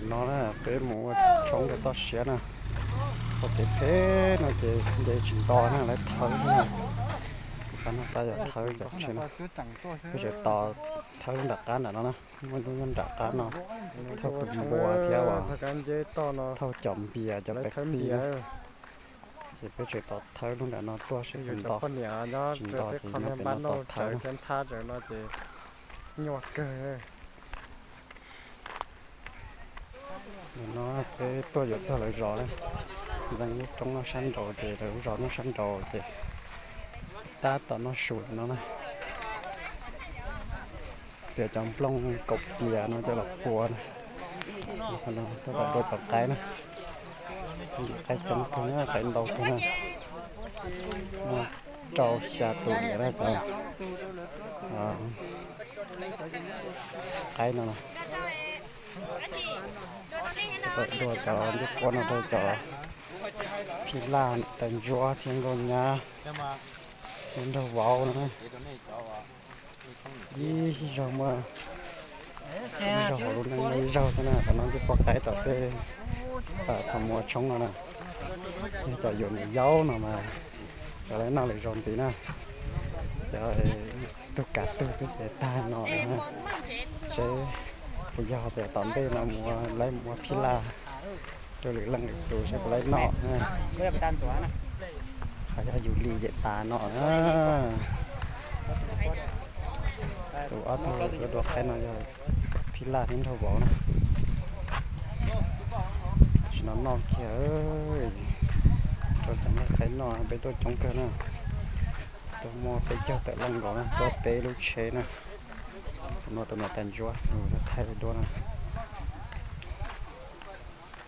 No na, peb mus ua tshoob rau toj siab na. Qhov kev phem no ces nce tsis nto na, lawv thawb xwb na. Qab no qab yog thawb cov tsheb na. Peb tseem tos thawb lub nram qab nram no na, muaj lub nyob nram qab no, thawj tus npua thiab uas thawj cov npias cov Pepsi na. Ces peb tseem tos thawb lub nram no tuaj seb puas nto, tsis nto ces nyob pem no tos thawb na. Nim no peb tuaj yuav txog lawv zos na, ntxeev lub roob noj sab nraud ces lawv lub zos noj sab nraud ces tab tom noj su no na. Txiav cov nplooj kaum pias no coj los pua na. Tab tom dua cov qaib na, qaib coob kawg na, qaib ntau kawg na. Muaj rau xya tus liam na cov qaib no na. Dua cov ncej puab no rau cov phij laj, tais ntsuab thiab nkauj nyab thiab nraug vauv no. Ib zaug muaj, ib zaug hauv lub neej muaj ib zaug xwb na, qhov no ncej puab qaib tom peb thaum mus ua tshoob no na. Yog cov yuav nws yaub no mas cov lawv noj lawm zaus ntxiv na. Cov tug kav tug xwb ces tag no na. Seb puas yog tias tom ntej no mus lawv mus ua phij laj rau lwm leej lwm tus seb puas laib noj na. Qhov yog yus li ces tas no na. Tus ob tug dua qaib no yog phij laj thiab nraug vauv na. Tam sim no noj kiag rau cov nqaij qaib noj, peb tuaj coob kawg na. Tuaj muaj peb caug tawm leej nkaus na, tuaj peb lub tsheb na. Tus no tus niam tais ntsuab, tus thaij duab na.